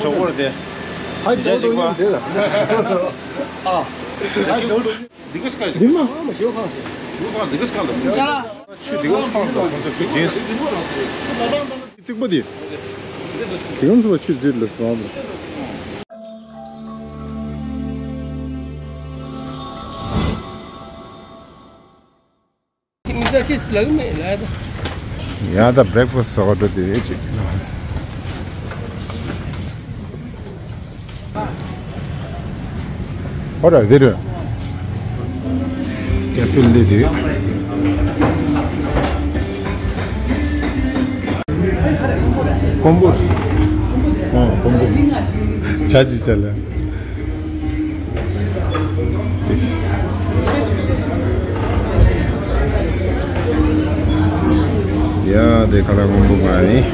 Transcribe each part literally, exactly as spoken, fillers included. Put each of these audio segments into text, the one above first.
ཇོ་བོར་དེ། ཨ་ཇོ་བོ་ཡིན་དེ་ལ། ཨ། ཨ་ཇོ་བོ། འདི་ག་ཤི་ཁ་ཞིག་འདི་མ། འདི་ག་ཤི་ཁ་ཞིག་འདི་ག་ཤི་ཁ་ལ། ཆུ་འདི་ག་ཤི་ཁ་ལ། རྫིག་པོ་དེ། དེ་གམ་སུ་བ་ཆུ་རྫིར་ལ་སོང་བ། ཡ་ད་བྷི་རེག་ཕ་སི་ཊི་ཨོ་ཌར་དེ་རེད་ཅིག་ཨོ་ར་དེ་རེད། ཀེ་ཕེ་ལེ་དེ། ཀོང་པོ། ཨོ་ཀོང་པོ། ཆ་ཅི་ཆ་ལ། ཡ་དེ་ཁ་ལག་སྔོན་པོ་མ་ཡིན།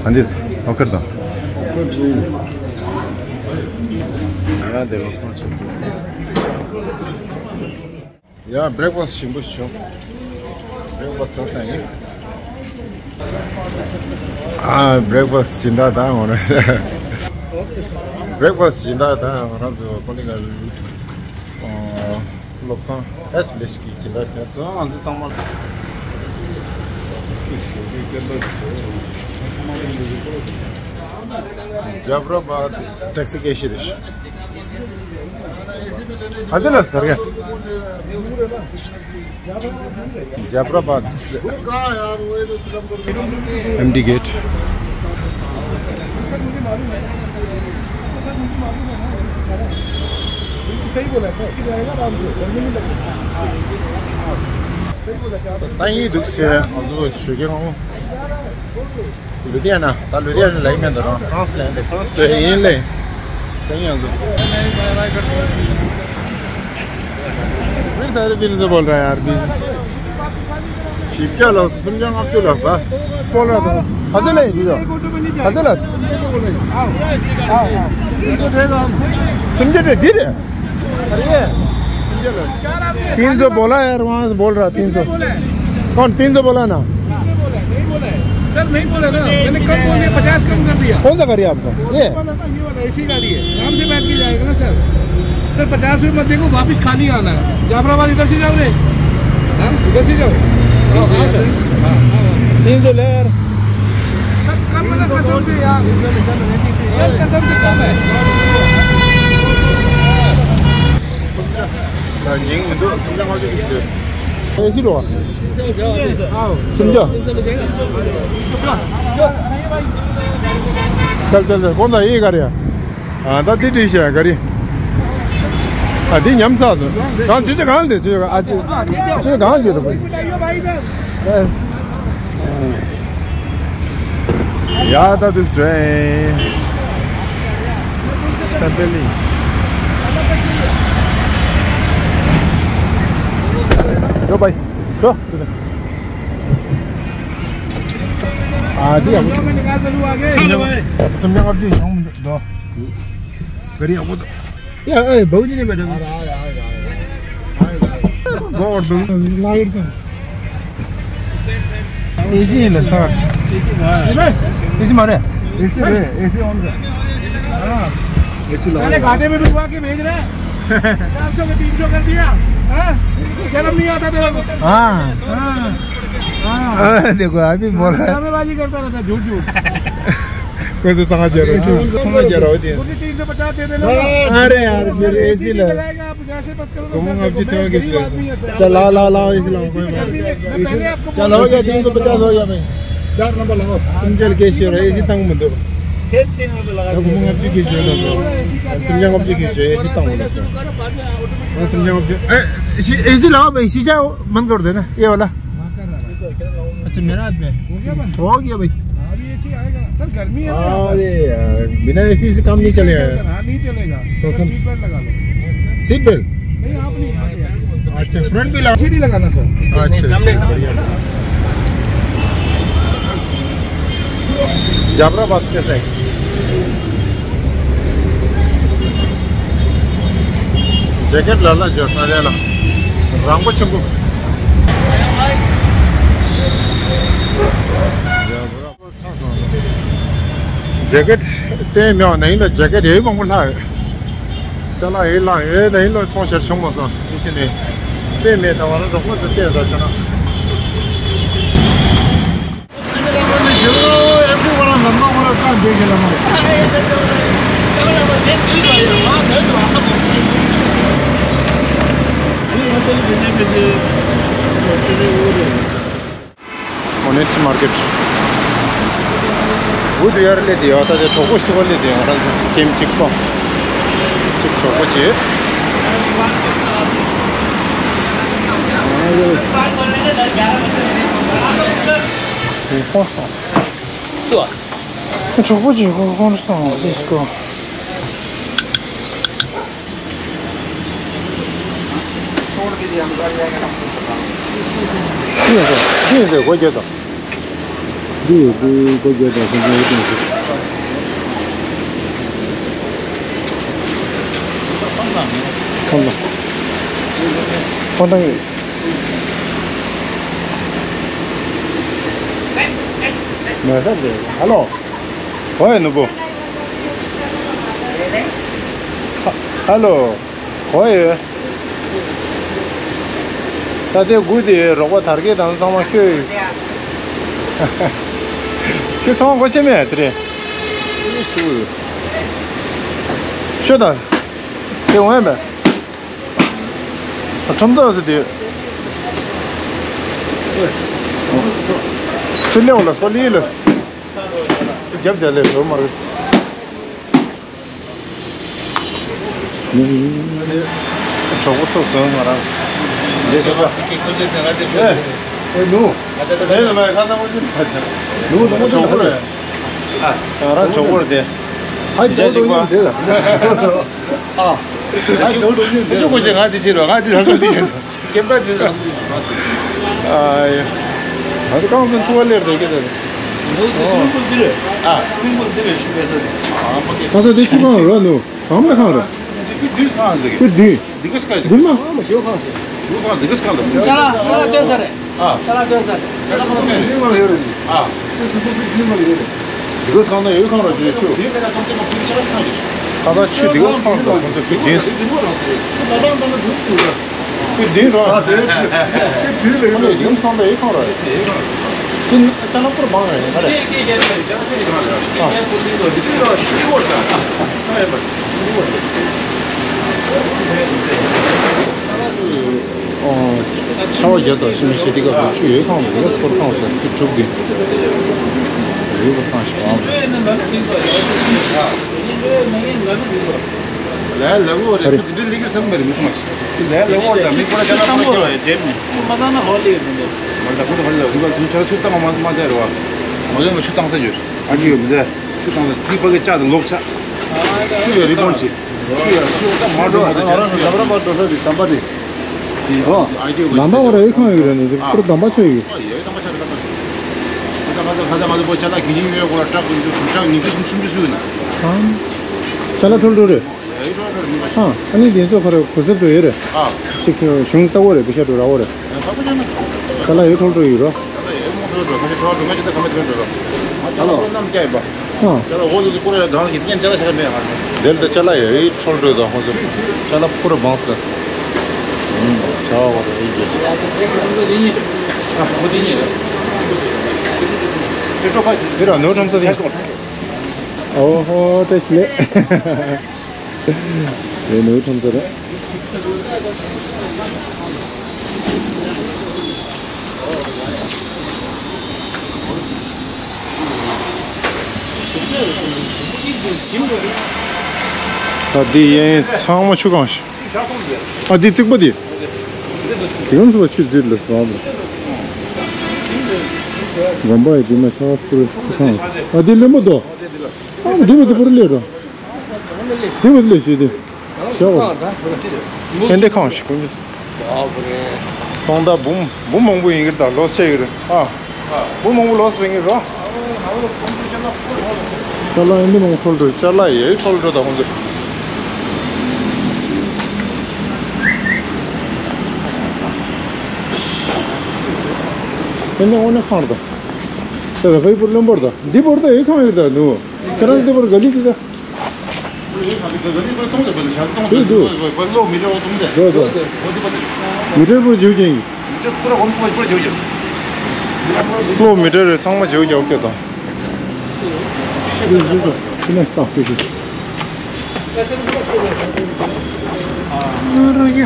ཨ་འདི་ཨོ་ཁར་དང་། ཡ་དེ་ལོ་ཐོང་ཆེན་པོ། ཡ་བྷི་རེག་ཕ་སི་ཊི་ཞིམ་པོ་བྱུང་། བྷི་རེག་ཕ་སི་ཊི་ཟ་ས་ཡིན། ཨ་བྷི་རེག་ཕ་སི་ཊི་སྦྱིན་བདག་དང་ང་རང་། བྷི་རེག་ཕ་སི་ཊི་སྦྱིན་བདག་དང་ང་རང་ཚོ་ཀོ་ལི་གལ་བློ་བཟང་ཨེ་སི་བྷི་ལེ་ཇི་གི་སྦྱིན་བདག་ཕེབས་སོང་། ང་ཚོ་ཚང་མ། ཇབ་ར་བ་ཊེག་སི་ཀེ་ཤི་རེད། ཨ་ཅེ་ལ་སར་ག་ཇབ་ར་བ་ཊེག་སི། ཨེམ་ཌི་གེ་ཊི། सही बोला सर, कि जाएगा आराम से, डरने नहीं लगेगा। सही बोला क्या? ད་སང་ཉིན་འདུག་ཟེར་ང་ཚོ་ཞུ་གི་རོང་། ལུ་དྷི་ཡ་ན། ད་ལུ་དྷི་ཡ་ན་ལ་ཡིན་མེད་འདུག་རང་ཧྥ་རན་སི་ལ་ཡིན་ཏེ། ཧྥ་རན་སི་འགྲོ་ཡིན་ལེ། སང་ཉིན་ང་ཚོ། फिर साढ़े तीन सौ बोल रहा है यार, बीस। शिक्षा लो, समझा आप तो लो, बस। बोल रहा था। हंस ले, जीजो। हंस ले। समझे तो बोले। आओ, आओ, आओ। समझे तो धीरे। अरे, तीन सौ बोला यार, वहाँ से बोल रहा, तीन सौ। कौन, तीन सौ बोला ना? नहीं बोला है। सर, नहीं बोला ना। मैंने कम बोल दिया, पचास कम कर दिया। कौन सा गाड़ी है आपका? ये? ये वाला, ये वाला एसी गाड़ी है। आराम से बैठ के जाएगा ना सर। सर, पचास रुपये मत देखो, वापस खाली आना है। जाफराबाद इधर से जाओ रे। हाँ, इधर से जाओ। हाँ, हाँ, सर। हाँ, हाँ। तीन सौ ले यार। सर, कम है ना कसम से यार। सर, कसम से कम है। एसी लो। सुन जा। चल, चल, चल, कौन सा ये कर यार? ཨ་ད་འདི་འགྲིག་ཤག་ག་རེ། ཨ་འདི་ཉམས་ཚགས་སོང་། གང་ཇི་ཅི་གང་འདི་ཇི་ཨ་ཅི་ཇི་གང་ཇི་རུ། ཡ་ད་དུས་ཏྲེན་སན་པེ་ལི། འགྲོ་བའི་འགྲོ། ཨ་འདི་ཡག་པོ། སུམ་བརྒྱ་ལྔ་བཅུ་ཡོང་མི་འདུག་ག་རེ་ཡག་པོ་འདུག་ཡ་ཨེ་བའུ་ཇི་ནས་མེད་དམ། གོ་འདུག་ལ་ཡིར་སོང་། ཨེ་སི་ཡིན་ལ་སྟག་ཨེ་སི་མ་རེད། ཨེ་སི་རེད། ཨེ་སི་ཨོན་རེད། ཨ་ཨེ་སི་ལ། मैंने घाटे में डुबा के भेज रहे हैं। चार सौ का तीन सौ कर दिया। हाँ? शर्म नहीं आता तेरे को? हाँ। हाँ। हाँ। देखो, अभी बोल रहा है। ड्रामेबाजी करता रहता है, झूठ झूठ। कोई से समझ रहा है। समझ रहा हो जी। मुझे तीन सौ पचास दे देना। अरे यार, फिर हाँ, ཨེ་སི་ལ། लगाएगा, आप जैसे मत करो ना गुम सर, आप देखो, जितने मैं होंगे गरीब इसलिए। आदमी है सर। चल, ला, ला, ला, इस लो। मैं पहले आपको चल, हो गया, तीन सौ पचास हो गया भाई। चार नंबर लगाओ। समझल के शेर है, इसी तंग मत दो। फिर तीन नंबर लगा दिया। गुम आप जी के शेर है। समझा आप जी के शेर, इसी तंग मत दो। मैं समझा आप जी। ए, इसी, इसी लगाओ भाई, शीशा बंद कर देना, ये वाला। अच्छा, मेरा हाथ में। हो गया बंद? हो गया भाई। अभी एसी आएगा। सर, गर्मी है ना यहाँ पर। अरे यार, बिना एसी से काम नहीं चलेगा। हाँ, नहीं चलेगा। तो सर, सीट बेल्ट लगा लो। Seat belt? नहीं, आप नहीं, आप नहीं। अच्छा, फ्रंट भी लगा। एसी नहीं लगाना सर। अच्छा, अच्छा, बढ़िया। जाफराबाद कैसा है? जैकेट ला ला, जो ना ले ला। रंग को छंगू। ཇེ་ཀེད་བསྟན་མེད་པ་ན་ཡིན་ལ་ཇེ་ཀེད་ཡོད་མང་པོ་ལྷག་ཡོད། ཅ་ལག་ཡོད་ལྷག་ཡོད་ན་ཡིན་ལ་ཚོང་ཞར་བྱུང་མ་སོང་ཡིན་ཕྱིན་ནས། བསྟན་མེད་ད་བ་ལ་རོགས་པ་ཚོ་བསྟན་ས་བྱུང་ན། Honest Market. བུ་དུ་ཡར་སླེབས་དེ་ཡོད་ད་དེ་གྲོགས་པོ་ཞིག་ཏུ་སླེབས་དེ་ཡོད་ར་ཁྱིམ་གཅིག་པོ། གཅིག་གྲོགས་པོ་བྱེད། ཧོ་སོང་། གྲོགས་པོ་བྱེད་ཁོ་ཁོང་སོང་ཟེར་ཀོ། ཅི་ཡིན་ཟེར་ཅི་ཡིན་ཟེར་སྒོ་རྒྱག་དང་། འདི་ཡོད་འདི་སྒོ་རྒྱག་དང་ཁོང་ཚོའི་དོན་ཟེར། ཁོང་ལ། ཁོང་ལ་ཡོད། མེད་ས་འདི་ཧ་ལོ། ཨོའེ་ནུ་བོ། ཧ་ཧ་ལོ། ཨོའེ། ད་ལྟའི་དགུ་དེ་རོགས་པ་དར་གྱི་དང་ཚང་མ་ཁྱོད། ཁྱོད་ཚང་མ་སྒོ་ཕྱེ་མེད་དེ་རེད། ཤོད་དང་། དེ་འོང་ཡ་མེད། ཁྲོམ་ཚོགས་སུ་དེ། ཚུར་ལེའོ་ལ་སོ་ལི་ལ། རྒྱབ་རྒྱབ་ལས་ལོ་མ་རེད། གྲོགས་པོ་ཐུག་སོང་ང་རང་། འདི་ཆོག་པ། ཨེ་ནུ། ཨེ་ནུ་མ་ཁ་ས་མོ་ཅི་ད་ཆ། ནུ་ནུ་མོ་གྲོགས་པོ་རེད། ཨ་ང་རང་གྲོགས་པོ་རེད་དེ། ཧ་ཅང་ཞིག་པ། ཨ། ཨ་ནུ་ནུ་ཅི་འདི་ལ། ཁོ་ཅི་ང་དེ་ཆི་རོ་ང་དེ་ལ་སོ་དེ་ཡིན། སྐེམ་པ་དེ་ཚོ། ཨ་ཡ། ང་ཚོ་རྐང་ཚོ་འཐུ་བ་སླེབས་འགྲོ་གི་རེད། ཨ། སྨིན་པོ་འདི་རེད། ཨ། སྨིན་པོ་འདི་རེད་ཞུ་བའི་ཚོ། ཨ་ཁ་ས་དེ་ཆུ་ཁང་རོ་ནུ། གང་མེད་ཁང་རེད། འདི་ཁུ་འདི་ཁང་ཟེར་གི། ཁུ་འདི། འདི་ག་སྐད་འདི་མ། ཁུ་ཁང་འདི་ག་སྐད་ལ། ཅ་ལག་ཅ་ལག་སྟོན་ས་རེད། ཨ། ཅ་ལག་སྟོན་ས་རེད། ཅ་ལག་སྟོན་ས་རེད། ཨ། འདི་ག་ཚང་ན་ཡོད་ཁང་ར་ཅེ་ཆུ། ཁ་ས་ཆུ་འདི་ག་ཚང་ད་ཁོང་ཚོ་ཁུ་འདི། ཁུ་འདི་ར། ཁུ་འདི་ལ་ཡོད་ཁང་ར། ཁུ་ཅ་ལག་པུར་མང་ར་ཡིན་ཁ་རེ། ཨ། ཆར་པ་རྒྱག་ཙམ་ཞིག་མི་ཤེས་དེ་ག་ཚོད་ཆུ་ཡོད་ཁང་མི་འདུག་སྐོར་ཁང་སོགས་ཀྱི་གྲུབ་ཀྱི་ཡོད་པ་ཁང་ཞིག་ཨང་། ལས་ལས་འོ་རེད་ཁྱོད་འདི་ལི་གི་སམ་མེར་མི་སོང་ལས་ལས་འོ་རེད་མི་ཁོ་ན་ཅ་ལག་ཁོ་ན་ཁྱོད་རེད་དེ་མི་མ་ད་ན་ཧོ་ལི་ཡོད་འདུག་མ་ད་ཁོ་ད་ཧོ་ལི་ཡོད་འདུག་ཁྱོད་ཆ་ཆུ་བཏང་མ་མ་ད་རེད་བ་མ་ཡོང་ན་ཆུ་བཏང་ས་ཡོད་ཨ་ཅི་ཡོད་མི་ད་ཆུ་བཏང་ས་དེ་པ་གི་ལྕགས་དང་ལོག་ཆ་ཆུ་ཡོད་རི་བོང་ཆེ། ལམ་པ་བར་ཡོད་ཁང་ཡོད་རེད་ནི་དེ་པུར་དམ་པ་ཆོས་ཡོད། ཅ་ལག་ཁྱོད་ཀྱི་ཡོད་གོ་ལ་ཏྲག་ཡོད་ཅུ་ཏྲག་ཉིས་བརྒྱ་སུམ་ཅུ་སུ་ཡོད་ན། ཅ་ལག་འཕྲོལ་འཕྲོལ་རེད། ཨ་ཨ་ནི་དེ་ཚོ་ཁ་རེ་གོ་སེབ་འགྲོ་ཡོད་རེད། གཅིག་གཞུང་ལྟ་བོ་རེད་པེ་ཤ་འགྲོ་ར་བོ་རེད། ཅ་ལག་ཡོད་འཕྲོལ་འཕྲོལ་ཡོད་རོ། ཧ་ལོ། ཨ། ཅ་ལག་འོ་དེ་ཚོ་ཀོ་རེ་ལ་གང་གི་སྙན་ཅ་ལག་ཆ་མེད་ཧ། དེ་ལ་ད་ཅ་ལག་ཡ་ཡི་འཕྲོལ་འཕྲོལ་དང་ཧོ་ཚོ། ཅ་ལག་ཕུ་ར་བང་སི་ལ། བྱ་བ་བ་ར་ཡི་གེ། ཨ་ཧོ་དེ་ཉིད་རེད། དེ་ཀྲོ་ཕ་དེ་ར་ནོ་ཁྲོམ་ཚོ་དེ། ཨོ་ཧོ་བཀྲ་ཤིས་བདེ་ལེགས། དེ་ནོ་ཁྲོམ་ཚོ་རེད། ད་འདི་ཡན་ཚང་མ་ཆུ་གང་ཞིག་ཨ་འདི་རྩིག་པ་འདི། དེ་གམ་སུ་བ་ཆུ་འཛུལ་ལ་སོང་བ། དགོན་པ་ཡི་འདི་མ་ཆགས་སུ་པུ་རུ་ཆུ་གང་ཞིག་ཨ་འདི་ལེ་མོ་དོ། ཨ་འདི་མ་འདི་པུ་རུ་ལེ་རོ། འདི་མ་འདི་ལེ་ཞུ་འདི། ཤ་བ། ཕན་བདེ་ཁང་ཞིག་ཀུན་གྱི། སྟོང་ཟླ་འབུམ་འབུམ་མང་པོ་ཡིན་གྱི་རེད་ད་ལོ་ཚད་ཀྱི་རེད་ཨ། འབུམ་མང་པོ་ལོ་ཚད་ཡིན་གྱི་རེད། ཅ་ལག་ཡིན་འདི་མང་པོ་འཕྲོལ་འགྲོ་ཅ་ལག་ཡི་འཕྲོལ་འགྲོ་ད་ཁོང་ཚོ། དེ་ནས་འོ་ན་ཁང་རེད་ད། དེ་ལ་ཕ་ཡི་བུར་རློན་པོར་ད། འདི་བོར་ད་ཡོད་ཁང་ཡོད་ད་ནུ། ཁྱེད་རང་འདི་བོར་ག་ལི་འདི་ད། དུ་དུ། དུ་དུ། མི་ཊར་བོར་བྱེའུ་ཀྱང་ཡིན། གློག་མི་ཊར་རེ་ཚང་མ་བྱེའུ་རྒྱག་གི་ད། དུ་དུ་དུ། ཁྱི་ནས་སྟག་ཏུ་ཞིག་ཨ་རོ་ཡ།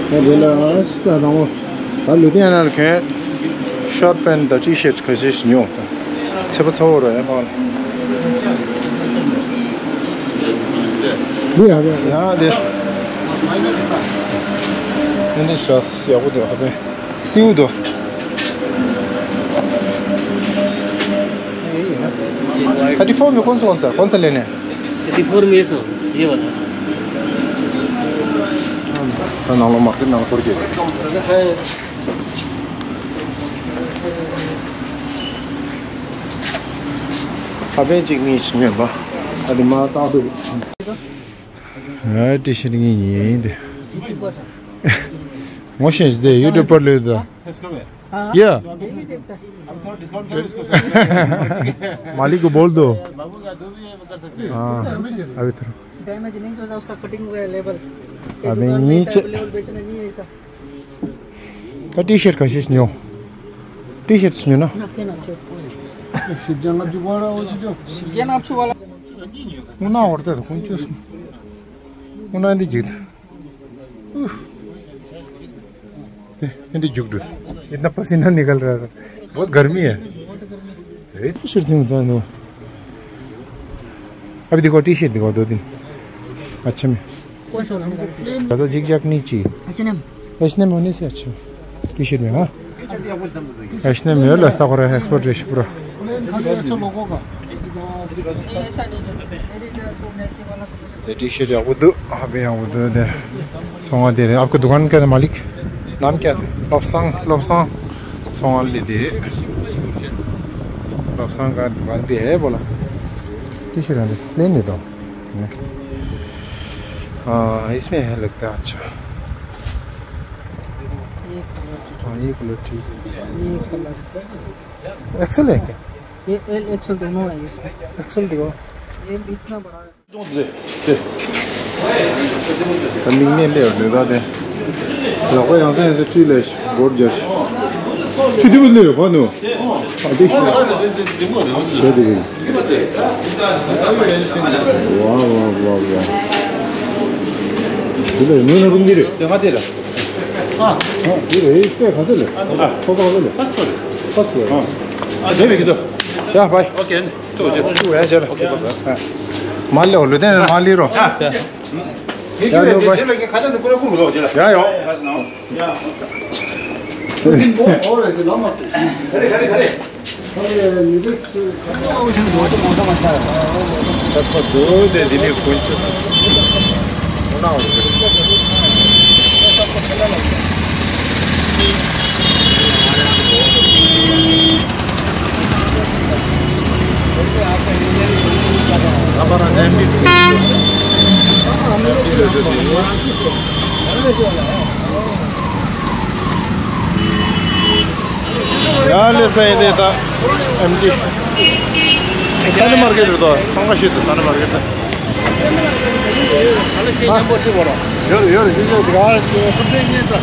ད་དེ་ལ་ཨ་ཙི་ད་དང་པོ། ད་ལུ་དེ་ཡང་ན་ལ་གན་ཤོར་པན་དང་ཊི་ཤར་ཊི་ག་ཤེས་ཉོ། ཚེ་པ་ཚ་བོ་ར་ཡ་མ་ལ། འདི་ཡ་རེད། ཡ་དེ། འདི་འདི་ཤ་ཡག་པོ་འདུག་ཨ་ཕའི། སེའུ་དོ། थर्टी फोर में कौन सा कौन सा कौन सा लेने हैं? थर्टी फोर में ये सो, ये वाला। ད་ནང་ལོགས་མར་ཀེཊ་ནང་འཁོར་གྱི། ཨ་ཕའི་གཅིག་གཉིས་ཉོས་པ། ཨ་དེ་མ་བཏང་དུས། ཨ་ཊི་ཤར་ཊི་གཉིས་ཉོས་ཏེ། ངོ་ཤེས་ཏེ་ཡུ་ཊུབ་པར་ལོས་དོ། सब्सक्राइब है। हाँ। या। डेली देखता है। अभी थोड़ा डिस्काउंट करो इसको, सब्सक्राइब है। मालिक को बोल दो। बाबू का जो भी है, वो कर सकते हैं। हाँ, अभी थोड़ा। डैमेज नहीं होता, उसका कटिंग हुआ है, लेबल। ये अबे दुकान में ऐसा नीचे अवेलेबल बेचना नहीं है ऐसा। ད་ཊི་ཤར་ཊི་ག་ཤེས་ཉོ། ཊི་ཤར་ཊི་ཉོ་ན། ना, क्या नाम छो? शिवजन अब जुगाड़ हो जो। ये नाम छो वाला। उना और तो कौन चीज? उना इंदी जिद। उफ। ते, इंदी जुग डुस। इतना पसीना निकल रहा था। बहुत गर्मी है। रेत पे सिर थे होता है। अभी देखो, टी शर्ट दिखाओ, दो तीन। अच्छा में। कौन सा वाला? ज्यादा जिग जैग नहीं चाहिए। H and M. H and M होने से अच्छा। टी शर्ट में, हाँ। एच एंड एम में, लास्ता को रहा है, एक्सपोर्ट रेश पूरा। नहीं, ऐसा नहीं जो, मेरी जो सूट नाइकी वाला तो मुझे टी शर्ट या वो दो, हाँ भैया, वो दो दे। सोंगा दे रहे। आपका दुकान क्या है, मालिक? नाम क्या है? लोपसांग, लोपसांग। सोंगा ले दे। लोपसांग का दुकान भी है, बोला। टी शर्ट है, प्लेन दे दो। हाँ, इसमें है लगता है, अच्छा। ये कलर जो हाँ, ये कलर ठीक है। ये कलर। एक्सेल है क्या? ये एल एक्सेल दोनों है इसमें। एक्सेल दिखाओ। ये इतना बड़ा है। ད་མིག་ནད་སླེབས་ཡོད་ལོས་ཀ་དེ། ལག་པ་ཡང་སེ་ཡང་སེ་བཀྲུས་ལས་སྒོར་སྦྱར། ཆུ་དེ་བུ་ལས་ཡོད་ག་ནུ། ཨ་དེ་ཤི་ཤ་དེ་བུ། ཝ་ཝ་ཝ་ཝ། དེ་ལས་ནུ་ན་རུང་གི་རེད། དེ་ང་དེ་ར། ཨ་དེ་རེད། ཚེ་ག་ཚོད་ལས། ཨ་ཁོ་ག་ཚོད་ལས། ཁ་ཚོད་ལས། ཁ་ཚོད་ལས། ཨ་དེ་བས་ཀྱི་དོ། ཡ་བའི། ཨོ་ཀེ། ཐུགས་རྗེ་ཆེ། ཐུགས་རྗེ་ཆེ་ལགས། ཨོ་ཀེ། མ་ལེའོ་ལུ་ཏན་མ་ལི་རོ། ཡ་ཡོ་བའི། ཡ་ཡོ། ཡ་ལེ་ས་ཡིན་ཏེ་ད་ཨེམ་ཅི། སན་ཌེ་མར་ཀེཊ་རེད་དོ། ཚང་མ་ཤེས་ཏེ་སན་ཌེ་མར་ཀེཊ་ད། ཡོད་ཡོད་ཤེས་ཡོད་དེ་ག་ཁོ་ཚོས་ཉན་ད།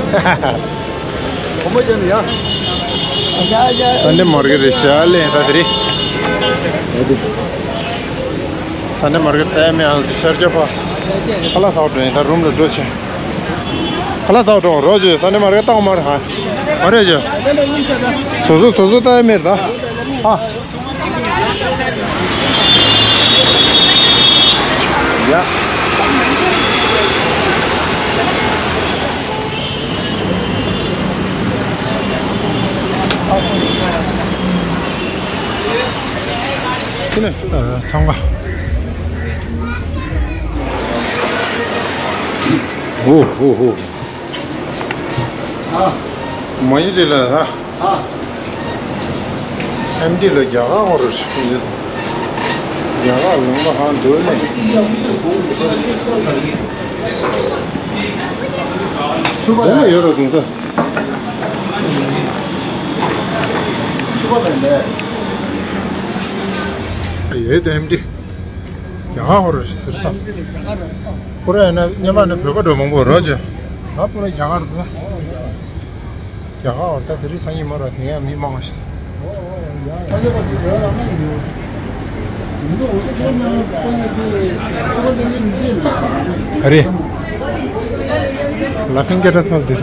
ཧ་ཧ་ཧ། གོམ་པ་བྱས་ནས་ཡ། ཡ་ཡ། སན་ཌེ་མར་ཀེཊ་རེད་ཤག་ལེ་ད་དེ་རེད། སན་ཌེ་མར་ཀེཊ་ལྟ་ཡ་མེད། ཨང་ཅི་ཤར་རྒྱབ་པ། ཁ་ལག་ཟ་བར་འགྲོ་ཡིན། ད་རུམ་ལ་འགྲོ་ཆེ། ཁ་ལག་ཟ་བར་འགྲོ་རོགས་བྱོས། སན་ཌེ་མར་ཀེཊ་ལྟ་དགོས་མ་རེད་ཧ། མ་རེད་བྱོས། བཟོ་བཟོ་བཟོ་བཟོ་ལྟ་ཡ་མེད་ད། ཨ། ཡ། ཁྱི་ནས་ཚང་མ། ཧོ་ཧོ་ཧོ། ཨ། མ་ཡི་རེད་ལ་ཨ། ཨ། ཨེམ་ཌི་ལ་རྒྱ་གར་འོ་རུ་ཞིག་ཡིན། ཡ་ལ་ལུང་པ་ཧང་འདུག་ལེ། ཆུ་པ་ལ་ཡོད་རོ་དེང་ས། ཆུ་པ་ལ་ལས། ཡོད་དེ་ཨེམ་ཌི། རྒྱ་གར་ཧོར་ཟེར་ས། ཁོ་ར་ཡིན་ན་སྔོན་མ་ནི་བོད་པ་འགྲོ་མང་པོ་རོ་ཅོ། ད་ཁོ་ར་རྒྱ་གར་འདུག་རྒྱ་གར་ཧོར་ད་དེ་རིང་སང་ཉིན་མོ་ར་དེ་ཡང་མི་མང་ཞིག་ཨ་རེ། ལ་ཕིང་སྐད་གྲགས་ཚར་འདུག་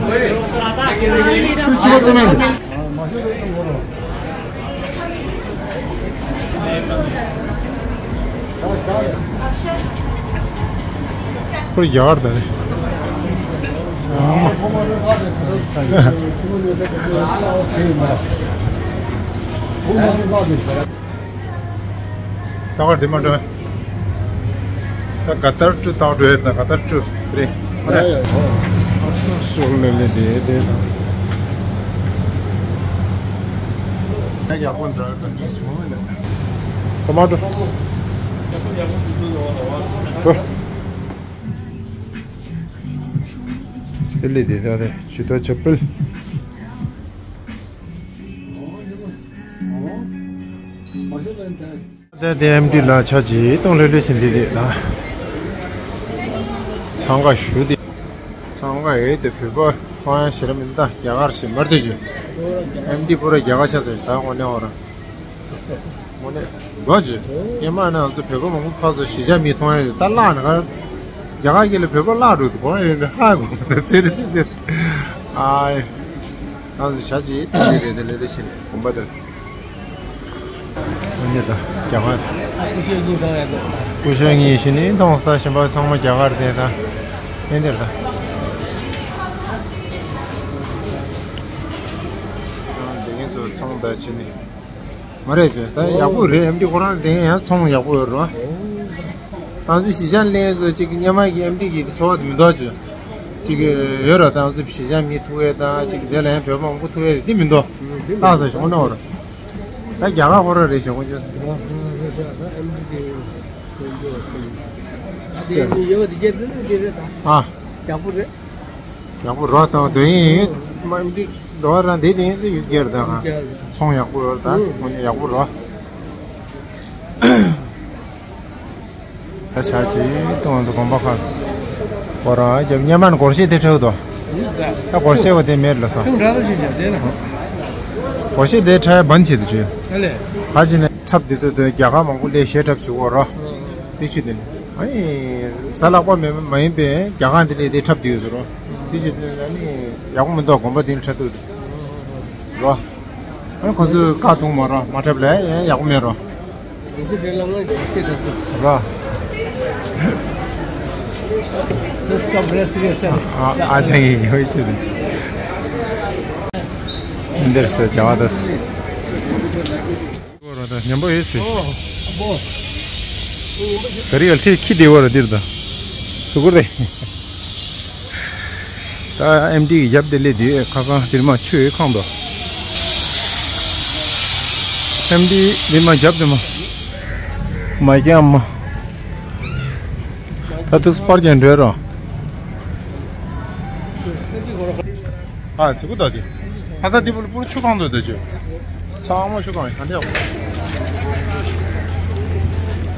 ཁོ་ཡར་དང་། ཚང་མ། ད་ག་དེ་མ་འགྲོ། ད་ག་ཏར་ཀྲུ་ཏའོ་འགྲོ་ཡོད་ད་ག་ཏར་ཀྲུ་རེད། ཨ་རེད། ཨ་ཤོག་ལེ་ལེ་དེ་དེ་དང་། ད་ཡག་པོ་འདྲ་ད་ངས་བྱུང་བ་ལས། ད་མ་འགྲོ། འགྲོ། དེ་ལས་དེ་ད་དེ་ཇུ་ཏ་ཆ་པལ། ད་དེ་ཨེམ་ཌི་ལ་ཆ་ཅི་གཏོང་ལེ་ལེ་བཞིན་དེ་དེ་ད། འཚང་ཁ་ཞུ་དེ། འཚང་ཁ་ཡོད་དེ་བོད་པ་མཐོང་ཡ་ཞེ་དྲག་མི་འདུག་རྒྱ་གར་ཞིག་མར་དུ་བྱོས། ཨེམ་ཌི་པུ་ར་རྒྱ་གར་ཆགས་ཟེར་ད་དངོས་གནས་འོ་ར། དངོས་གནས་འགོ་བྱོས། སྔོན་མ་ནས་ང་ཚོ་བོད་པ་མང་པོ་ཕར་ཚུར་གཞིས་ཆགས་མི་མཐོང་ཡ་ཡོད་ད་བརླག་ནས་ག་རྒྱ་གར་སྐད་ལ་བོད་པ་བརླག་འགྲོ་འདུག་གོ་ཡ་ཡོད་ཧ་གོ་ཙེ་རེ་ཙེ་ཙེ་རེ། ཨ་ཡེ། ང་ཚོ་བྱ་བྱེད་དེ་རེད་དེ་ལེ་ལེ་བྱེད་ནས་གོམ་པ་དེར། འདི་དང་རྒྱ་གར། སྐུ་ཞབས་གཉིས་གང་ཡང་འདུག་སྐུ་ཞབས་གཉིས་ཤི་ནི་གཏོང་ས་གཞན་པ་ཚང་མ་རྒྱ་གར་དེ་དང་། འདི་འདིར་དང་། དེ་ངེད་ཚོ་ཚོང་ད་ཕྱིན་ནི། མ་རེད་ཅེ་ད་ཡག་པོ་རེད་ཨེམ་ཌི་ཁོ་རང་དེ་ཡང་ཚོང་ཡག་པོ་ཡོད་རོ། ཏང་ཙི་གཞིས་ཆགས་ལེན་ཚོ་གཅིག་གི་སྔོན་མ་གི་ཨེམ་ཌི་གི་འཚོ་བ་དེ་མི་འདུག་ཅེ། གཅིག་གི་ཡོད་ར་ཏང་ཙི་གཞིས་ཆགས་མི་ཐུག་ཡས་དང་གཅིག་གི་དེ་ལ་ཡང་བོད་མང་པོ་ཐུག་ཡས་དེ་མི་འདུག་ཏང་ཙི་ཞོག་ནོ་ར། ད་རྒྱ་གར་ཁོ་ར་རེད་ཞེས་ཁོ་ཚོས། ཨ། ཡག་པོ་རེད། ཡག་པོ་རོ་དང་དོན་ཡིན། མ་འདི་རོ་ར་འདི་ནི་འདི་ཡུལ་སྒེར་དང་ཚོང་ཡག་པོ་ཡོད་ད་ཁོ་ནི་ཡག་པོ་རོ། ད་བྱ་ཅི་ཏོང་ཙི་གོམ་པ་ཁ། ཁོ་ར་རྒྱབ་སྔོན་མ་ནས་སྒོར་གཞས་དེ་འཁྲབ་དོ། ད་སྒོར་གཞས་བ་དེ་མེད་ལ་ས། སྒོར་གཞས་དེ་འཁྲབ་བན་བྱེད་དུ་བཅུག་ཧ་ཅི་ནས་འཁྲབ་དེ་དུ་དོན་རྒྱ་གར་མང་པོ་ལས་གཞས་འཁྲབ་བྱེད་དགོས་རོ། དེ་ཕྱི་དེ་ནི། ཨ་ནི། གཟའ་ལྷག་པ་མེད་མ་ཡིན་པའི་རྒྱ་གར་འདི་ལས་དེ་འཁྲབ་དུས་ཟེར་རོ། དེ་ཕྱི་དེ་ནི་ཡག་པོ་མི་འདུག་དགོན་པ་དེ་ནི་འཁྲབ་ཐུབ་དེ། རོ། ཨ་ནི་ཁོ་ཚོས་བཀའ་ཐུང་མ་རོ་མ་འཁྲབ་ལས་ཡང་ཡག་པོ་མེད་རོ། རོ། ཨ་ཨ་ཅག་གིས་ཡོད་ཅེས་དེ། འདིར་སོ་རྒྱ་བ་དང་། ཉམས་པོ་ཡོད་ཟེར། ག་རེ་ཡོད་ལྷས་ཁྱི་བདེ་བོ་ར་འདིར་དང་། སུ་གུ་རེད། ད་ཨེམ་ཌི་ཡི་རྒྱབ་དེ་ལས་དེ་ཁ་སང་དེར་མ་ཆུ་ཡོད་ཁང་དོ། ཨེམ་ཌི་དེར་མ་རྒྱབ་དེ་མ། མ་རྒྱབ་མ། ད་དུས་སུ་པར་རྒྱག་འགྲོ་རོ། ཨ་ཙི་གུ་ད་དེ། ཁ་ས་དེ་པུ་ལ་པུ་ལ་ཆུ་གང་འདུག་ད་ཆུ། ཚང་མ་ཆུ་གང་ཡིན་ག་འདྲ་ཡག་པོ།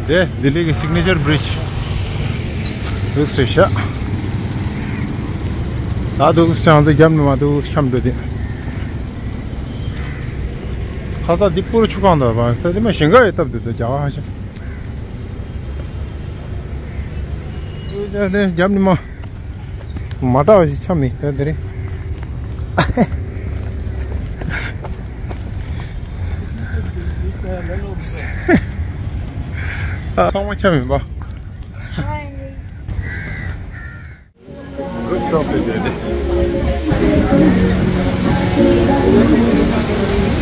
དེ་ལྡི་ལི་གི་སིག་ནེ་ཅར་བི་རི་ཇི། འདུག་སེ་ཤ། ད་འདུག་སེ་ང་ཚོ་རྒྱབ་ནས་མ་འདུག་འཁྱམས་འགྲོ་དེ། ཁ་ས་དེ་པུ་ལ་ཆུ་གང་འདུག་བ་ད་དེ་མ་ཞིང་ཁ་ཡོད་སྟབས་འདུག་ད་རྒྱ་ག་ཧ་ཤ། འདུག་སེ་དེ་རྒྱབ་ནས་མ། མ་འདྲ་བ་ཞིག་འཁྱམས་མི་ད་དེ་རིང་། ཚང་མ་འཁྱམས་མིན་པ།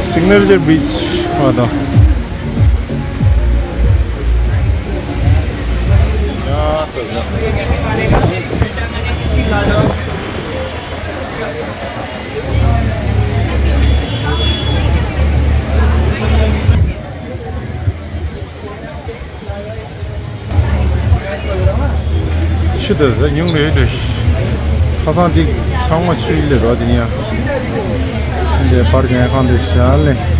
སིག་ནེ་ཅར་བི་རི་ཇི་བ་དང་། ཆུ་དེ་ཟ་ཉུང་རེད་དེ། ཁ་སང་འདི་ཚང་མ་ཆུ་ཡིན་ལེ་རོ་དེ་ཡ། འདི་ཕར་ཉལ་ཁང་དེ་ཞལ་ནས།